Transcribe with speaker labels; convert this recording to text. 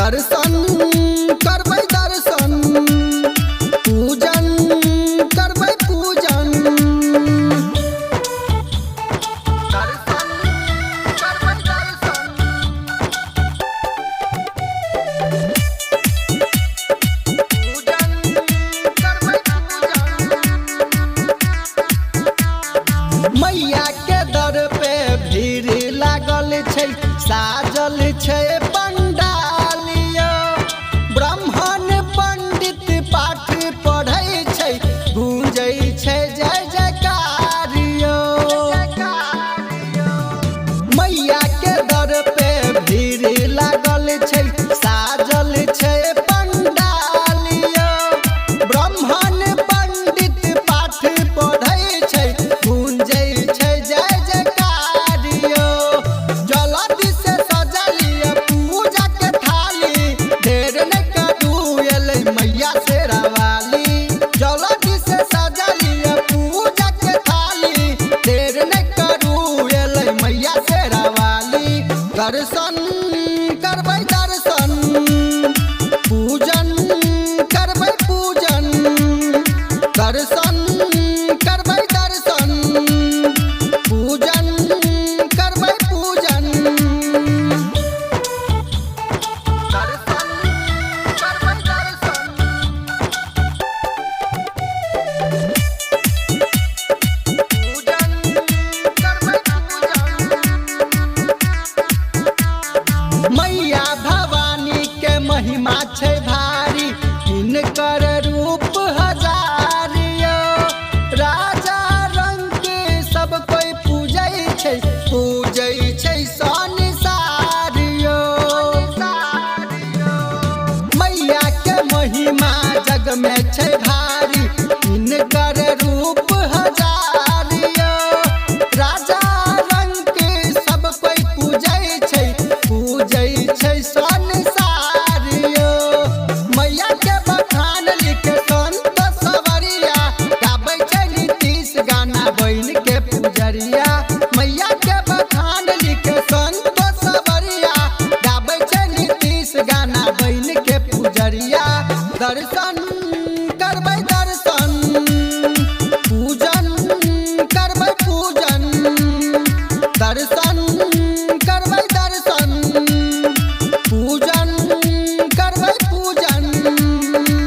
Speaker 1: दर्शन करबै दर्शन, पूजन करबै पूजन। दर्शन करबै दर्शन, पूजन करबै पूजन। मैया के दर पे भीड़ लागल छै, साजल छै पंडालिया। ब्राह्मण पंडित पाठ पढ़ै छै, गूंजै छै जय जयकारियो। मैया के दर पे भीड़ लागल छै, साजल छै पंडालिया। ब्राह्मण पंडित पाठ पढ़ै छै, गूंजै छै जय जयकारियो। जल्दी से सजा लिअ पूजा के थाली, देर नहि करू एलै मैया शेरावाली। जल्दी से सजा लिअ पूजा के थाली, देर नहि करू एलै मैया शेरावाली। दर्शन करबै दर्शन, पूजन करबै पूजन। दर्शन करबै दर्शन, पूजन करबै पूजन। दर्शन करबै दर्शन, पूजन करबै पूजन। मैया भवानी के महिमा छै भारी, हिनकर रूप हजारियो। राजा रंग के सब कोई पूजै छै, पूजै छै संसारियो। मैया के महिमा जग में छै भारी, हिनकर रूप हजारियो। राजा रंग के सब कोई पूजै छै, पूजै छै संसारियो। मैया के बखान लिखे संत सवरिया, गाबै छै नीतीश गाना बन के पुजरिया। मैया के बखान लिखे संत सवरिया, गाबै छै नीतीश गाना बन के पुजरिया। दर्शन करबै दर्शन, पूजन करबै पूजन। दर्शन